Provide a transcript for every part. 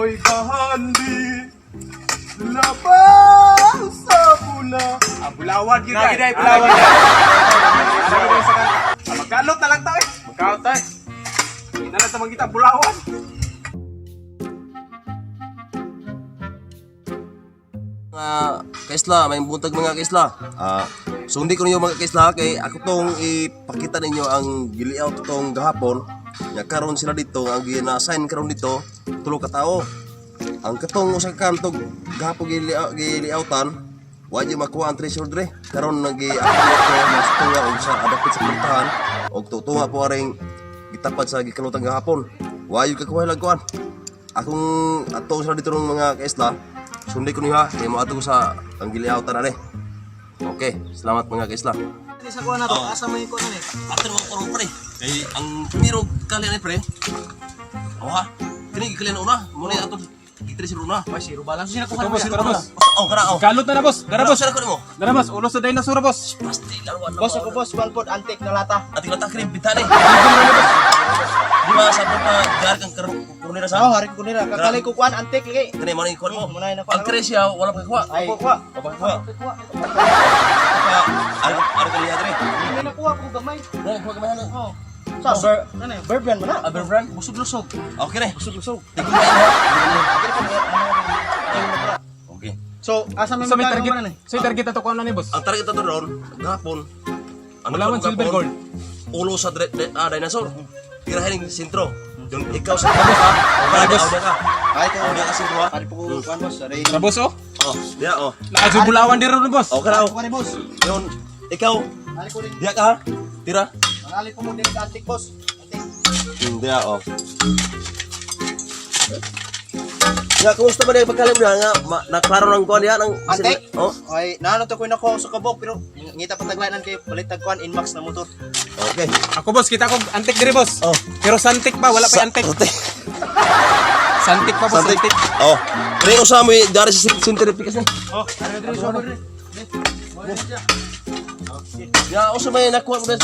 Ako'y bahandi labaw sa pula. Ah, Bulawan gyud. Nagi Ay. day, Bulawan. Ara gyud sa kanta. Ah, magkalot na lang ta eh. Magkalot ta eh. Di na lang ta mangita Bulawan. Mga kaisla, may buntag mga kaisla. Ah, sundi ko ninyo mga kaisla kay ako tong ipakita ninyo ang giliaw tong gahapon. Nga karon sila dito ang gina-assign karon dito tulo ka tawo. Ang katong usa ka kanto gahapon giliawtan, wa jud makuha ang treasure dre. Karon nagi ako ko mas tunga og sa adapit sa puntahan og tutunga po aring gitapad sa gikalutan gahapon. Wa jud kakuha lang kuan. Akong ato sila dito ng mga kaisla. Sundi ko niyo ha, kay mo ato ko sa ang giliawtan ani. Okay, salamat mga kaisla. Sa kuha na to, asa may kuha na ni? Ato naman ko pre. Kay ang primero kali ani pre. Oh ha. Kini gikalian una, mo ni ato gitri una. Ay, zero balance. Sino kuha Ito, boss, ito, boss. Oh, kana oh. Kalot na na, boss. Dara, boss. Sira ko nimo. Dara, boss. Ulo sa dinosaur, boss. Pasti laruan na. Boss, ako boss, Walpod, antik na lata. Ating lata kini bitane. Di ba sa pa gar kang karunira sa? Oh, hari ko nila. Kakali ko kuan, antik lagi. Kani mo ni kuan mo. Muna na kuan. Ang tres siya wala pa kuha. Ay, kuha. Wala pa kuha. Kuha. Ano ano kani adre? Hindi na kuha ko gamay. Wala kuha gamay ano. Oh. Sa ber, ano eh, bear brand man na. Ah, bear brand? Busog-lusog. Okay na. Busog-lusog. Tignan mo. Okay. So, asa may So may magkano target. man na ni? So may target ato kuha na ni, boss. Ang target ato ron, gahapon. Ano Bulawan, pa silver gahapon? gold. Ulo sa dinosaur. Tirahin yung sentro. Yung ikaw sa tapos ha. Para, boss. Auda ka. Ay, ko. Auda ka sentro ha. Hari po ko kuan boss. Aray. Dara, boss, oh. Oh, diya oh. Nakajo Bulawan diri ron, boss. Okay na oh. Kuha ni boss. Yun, ikaw, Ali ko rin. diya ka ha. Tira. Ali ko mo din sa antik boss. Antik. Diya oh. Ya, kumusta ba diya pagkalim niya nga? Naklaro ng kuan diya ng Antik? Oh, Ay, naano to ko nako sa kabok pero ngita pataglanan kay palit tag kuan Inmax na motor. Okay. Ako, boss, kita ko antik diri, boss. Oh. Pero santik pa, wala pa yung antik. Santik. Santik pa, boss, Santik. santik. Oh. Pre, usa mo dari sa center pikas ni. Oh, ari diri so diri. Ya, usa may nakuha mo des.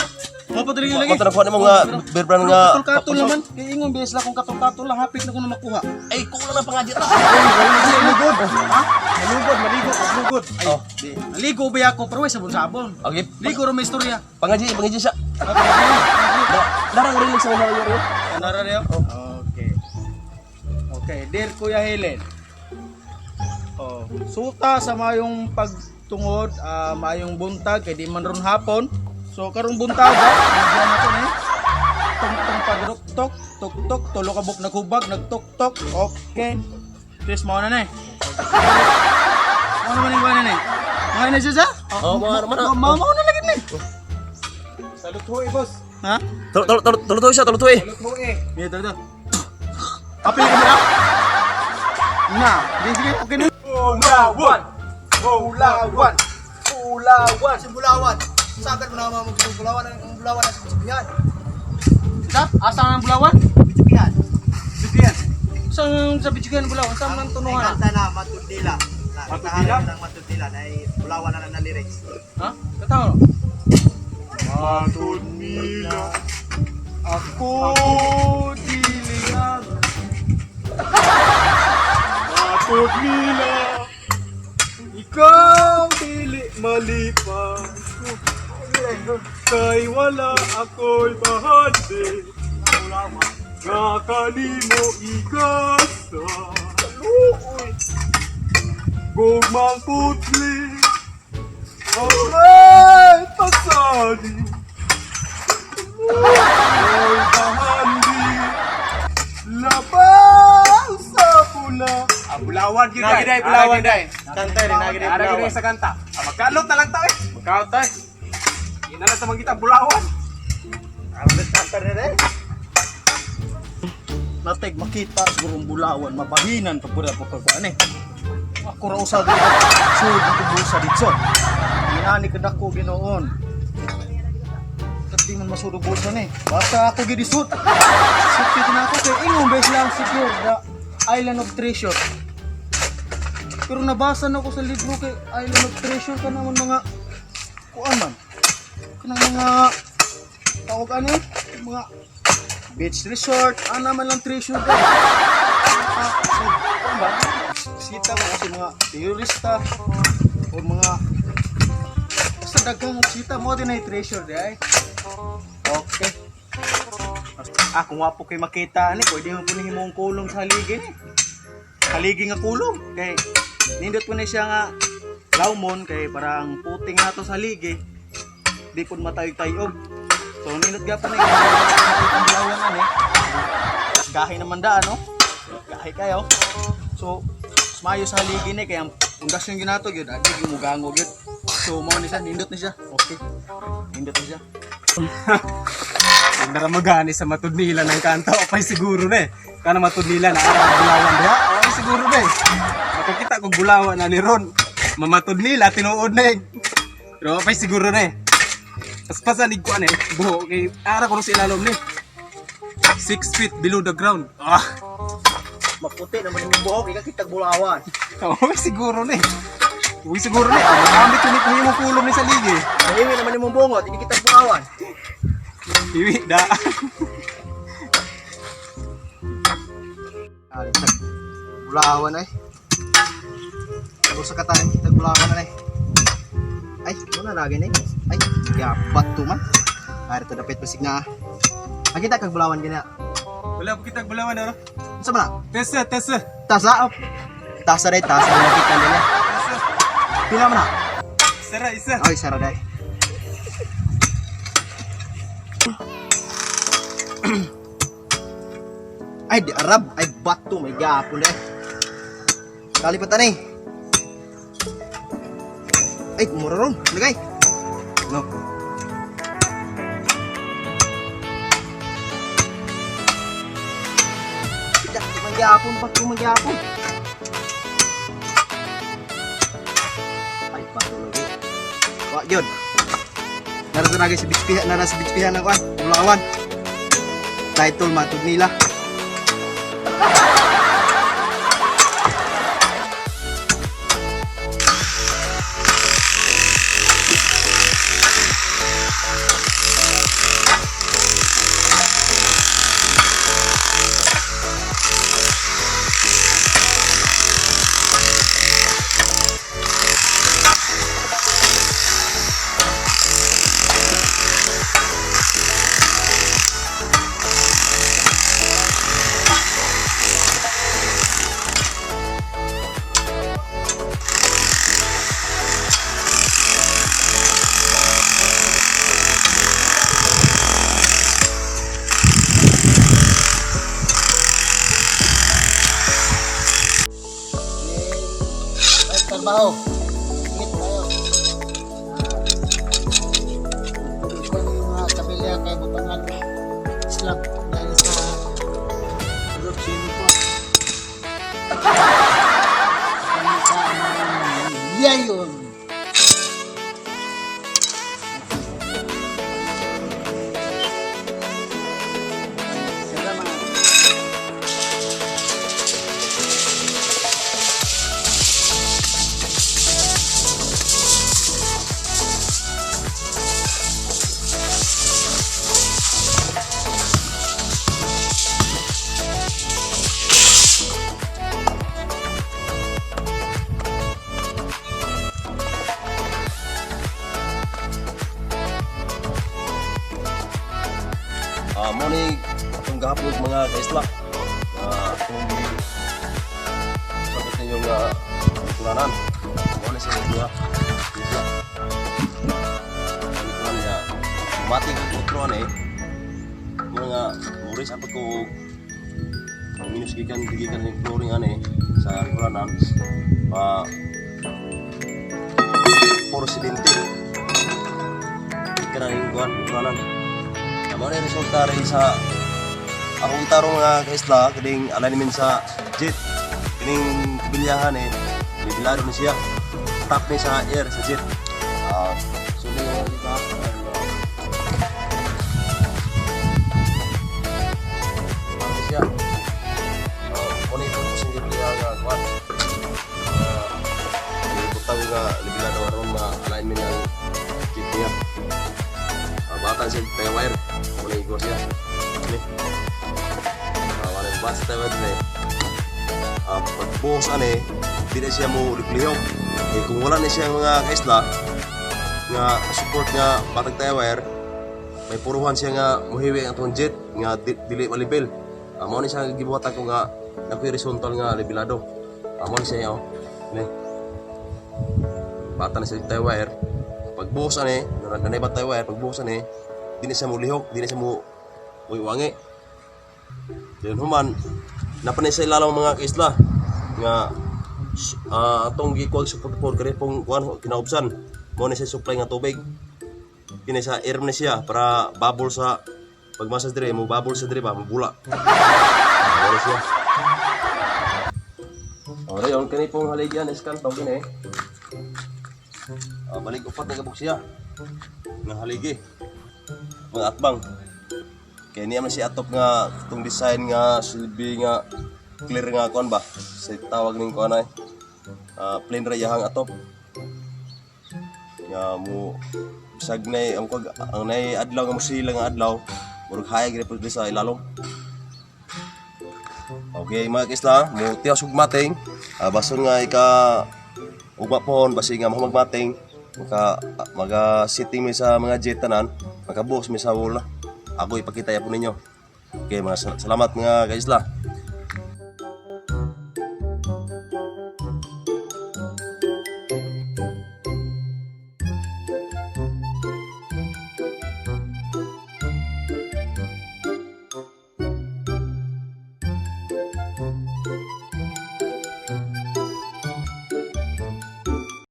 Mo pa diri lagi. Mata nakuha nimo nga beer brand nga. Katol-katol naman. Kay ingon bilis lang kung katol-katol lang hapit na ko na makuha. Ay, kulang na pangadya ta. Malugod. Ha? Malugod, maligo, malugod. Ay, Oh. di. Maligo ba ako pero way sabon-sabon. Okay. Ligo ro may istorya. Pangadya, pangadya siya. Darang rin sa mga yun. Ano ra niyo? Okay. Okay, dear Kuya Helen. Oh, suta sa mayong pagtungod, mayong buntag kay di man ron hapon. So karong buntag, nagyan na to ni. Tungtong pagruktok, tuk-tuk, tulo ka buk naghubag, nagtuk-tok. Okay. Chris, mao na ni. Mao naman yung na ni. Mao na siya sa? Oh, mao naman na. Mao mao na lagi ni. Salute boss. Ha? Tulo tulo tulo tulo tulo siya, tulo tulo. Salute eh. Dito, dito. Apil ka na. Na, di sige, okay na. Bulawan! Bulawan! Bulawan! Sa Bulawan. Sagad mo na mo sa Bulawan ang Bulawan sa Bibihan. Sa asa ang Bulawan? Bibihan. Bibihan. Saan sa Bibihan Bulawan? Saan man tunuhan? Kanta na Matundila. Matundila? Ng Matundila na Bulawan na lang na lyrics. Ha? Katawa. Matod nila ako dilihan. Matod nila ikaw dili malipas. Kay wala ako'y bahandi nga kanimo igasa. Gugmang putli Aray, pasali. Ako'y bahandi labaw sa pula. Ah, Bulawan gyud. Nagi day, Bulawan day. Kanta rin nagi Ara gyud sa kanta. Ah, magkalot na lang ta eh. Magkalot ta eh. Di na lang ta mangita Bulawan. Nateg makita siguro ang Bulawan mabahinan pa pud pa pagkuan eh. Ako ra usag sud ang bulsa dito. Inani kadako ginoon. Kati man masud og bulsa ni. Basta ako gid isud. Sipit na ako kay ingon bes lang secure the Island of Treasure. Pero nabasa na ako sa libro kay Island of Treasure ka naman mga kuan man. Kanang mga tawag ani mga beach resort, ana man lang treasure guys. So, kuan ba? Sita mo kasi mga terorista o mga basta daghang sita mo din ay treasure di ay. Okay. Ah, kung wapo kay makita ani, pwede mo punin mo ang kulong sa haligi ni. Haligi nga kulong kay nindot po ni siya nga laumon kay parang puting nato sa haligi. Di pud matayog-tayog. So nindot gyapon na ang bulawan ani. Gahi naman da ano? Gahi kayo. So mas maayo sa haligi ni kay ang pundasyon ginato gyud agi gimugango gyud. So mao ni siya nindot ni siya. Okay. Nindot ni siya. Naramagani sa matud nila ng kanto. Apay siguro na eh. Kana matud nila na ara ang bulawan diha. Apay siguro na eh. Makakita kog bulawan na ni Ron. Mamatud nila tinuod na eh. Pero apay siguro na eh. Paspasan ko ano eh. Buho kay ara ko sa ilalom ni. 6 feet below the ground. Ah, Maputi naman imong buhok, ikaw kitag bulawan. okay siguro na eh. Uy, siguro na eh. Ah, magamit yun kung imong kulong ni sa ligi. Mahiwi naman imong bungot, ikaw kitag bulawan. Iwi, da. Ali sa bulawan ay. Usa ka tanan kita bulawan ay. Ay, muna lagi ni. Ay, gapat to man. Ari to dapit basig na. Nakita kag bulawan gina. Wala po kitag bulawan, ano? Unsa man na? Tesa, tesa. Tasa. Oh. Tasa day, tasa day nakita nila. Pila man na? Sara, isa. Ay, sara day. Ay, di Arab. Ay, bato. May gapon day. Kalipatan eh. Ay, mura ron. Lagay. No. Tidak, magyapon pa magyapon. Ay, bato lagi. Wa yun. Nara sa nagay sa bitpihan, nara sa bitpihan ng kuan, Bulawan. Title matug nila. Ay, trabaho. Ingat tayo. Ko yung mga kabilya kay butangan slap dahil sa group swimming pool. Kami sa amang yayon. Salamat. Ah, mo ni atong gahapon mga kaisla. Ah, atong gi sabot ninyo nga kulanan. Mo ni sa inyo isla. Ano kuan niya? Mati ko otro ani. Mo nga muris apa ko og minus gikan gikan ning flooring ani sa kulanan. Pa 470. Gikan ning kuan kulanan. Amo na resulta rin sa akong itarong mga kaisla kining alignment sa jet kining kabilyahan eh bibilado ni siya top ni sa air sa jet. Ah, so ni yung iba ano siya. Ah, kung ito sa gibilya nga kwan. Ah, ibutang nga libilado aron ma alignment ang jet niya. Batan siya tayo wire. Wala igor siya. Ni. Wala yung bata tayo wire. Pagbuhos ani, di na siya mo lihok. Eh, kung wala na siya, mga kaisla, nga support nga batag tie wire, may puruhan siya nga muhiwi ang atong jet nga dili malibel. Mao ni siya gibuhatan ko nga nakoy horizontal nga lebilado. Mao ni siya, oh. Ni. Bata na siya tie wire. Pagbuhos ani, nanay ba tie wire, pagbuhos ani, di na siya mulihok, di na siya mo uiwangi. Then human, napanay sa ilalong, mga kaisla, nga atong gikuag support for kani pong kuan kinaubsan. Mao ni siya supply nga tubig. Kini sa air ni siya para bubble sa pagmasas dire mo, bubble sa dire ba mabula. Mao ni siya. Ora yon kani pong haligyan is kanto kini. Balik upat na kabuk siya. Nga haligi. Mga atbang. Kaya niya man si atop nga itong design nga silbi nga clear nga kuan ba. Sa tawag ning kuan ay plain ra yahang atop. Nga mo bisag nay ang kag ang nay adlaw nga mosila nga adlaw, murag hayag ra pud sa ilalom. Okay, mga kaisla, mo tiyaw ug mating. Bason nga ika ugma pohon basi nga magmating maka maga sitting mi sa mga jet tanan, makabuhos mi sa wall na. Ako ipakita ya po ninyo. Okay, mga salamat, mga kaisla.